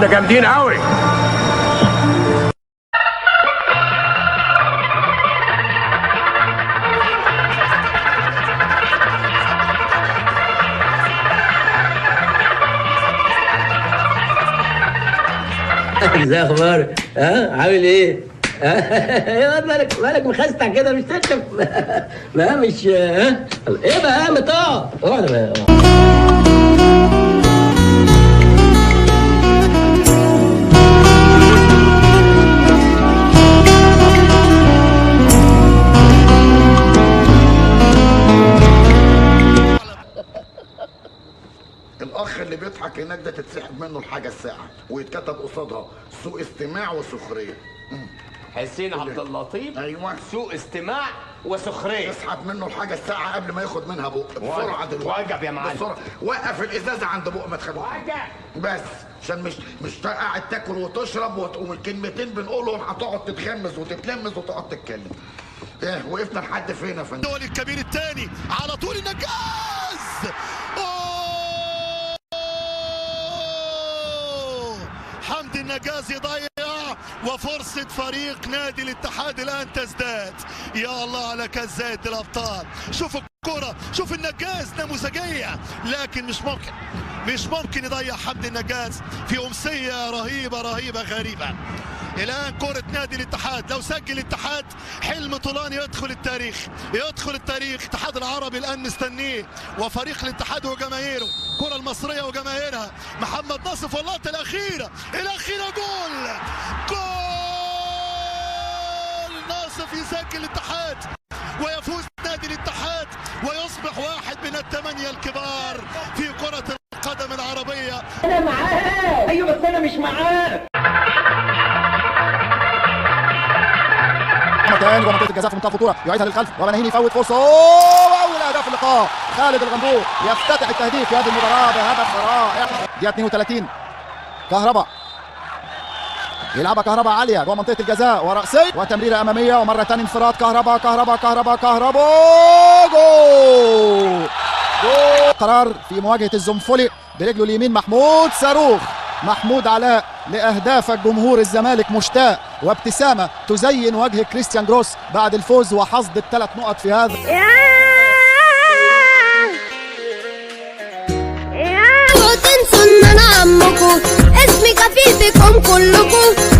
ده جامدين قوي. ازاي اخبارك؟ ها عامل ايه؟ ها مالك مالك مخستع كده مش تنشف؟ ما مش ها؟ ايه بقى ما تقعد اقعد بقى. الاخ اللي بيضحك هناك ده تتسحب منه الحاجة الساعة ويتكتب قصادها سوء استماع وسخرية. حسين عبد اللطيف. ايوه. سوء استماع وسخرية. اسحب منه الحاجة الساعة قبل ما ياخد منها بق بسرعة دلوقتي. وجب يا معلم. بسرعة، وقف الازازه عند بق ما تخلوش وجب. بس عشان مش قاعد تاكل وتشرب والكلمتين بنقولهم هتقعد تتغمز وتتلمز وتقعد تتكلم. ايه وقفنا لحد فين يا فندم؟ الدولي الكبير الثاني على طول النجاز. أوه! حمدي النجاز يضيع وفرصة فريق نادي الاتحاد الآن تزداد. يا الله على كزاد الأبطال. شوف الكرة، شوف النجاز نموذجية، لكن مش ممكن، مش ممكن يضيع حمدي النجاز في أمسية رهيبة رهيبة غريبة. الآن كرة نادي الاتحاد، لو سجل الاتحاد حلم طولان يدخل التاريخ، يدخل التاريخ. الاتحاد العربي الآن مستنيه، وفريق الاتحاد وجماهيره، الكرة المصرية وجماهيرها. محمد ناصف واللقطة الأخيرة، الأخيرة جول، جول! ناصف يسجل الاتحاد ويفوز نادي الاتحاد ويصبح واحد من الثمانية الكبار في كرة القدم العربية. انا معاك، ايوه بس انا مش معاك. تاني جوه منطقة الجزاء في منطقة الخطورة، يعيدها للخلف وبناهين يفوت فرصة. واول اهداف اللقاء، خالد الغندور يفتتح التهديف في هذه المباراة بهدف رائع. دقيقة 32، كهربا يلعبها كهربا عالية جوه منطقة الجزاء وراسيه وتمريره امامية، ومرة ثانية انفراد كهربا كهربا كهربا كهربا، جول جول. قرار في مواجهة الزنفولي برجله اليمين محمود صاروخ، محمود علاء لأهداف الجمهور الزمالك مشتاق، وابتسامة تزين وجه كريستيان جروس بعد الفوز وحصد الثلاث نقط في هذا. وتنسوا ان انا عمكم، اسمي كفيل بكم كلكم.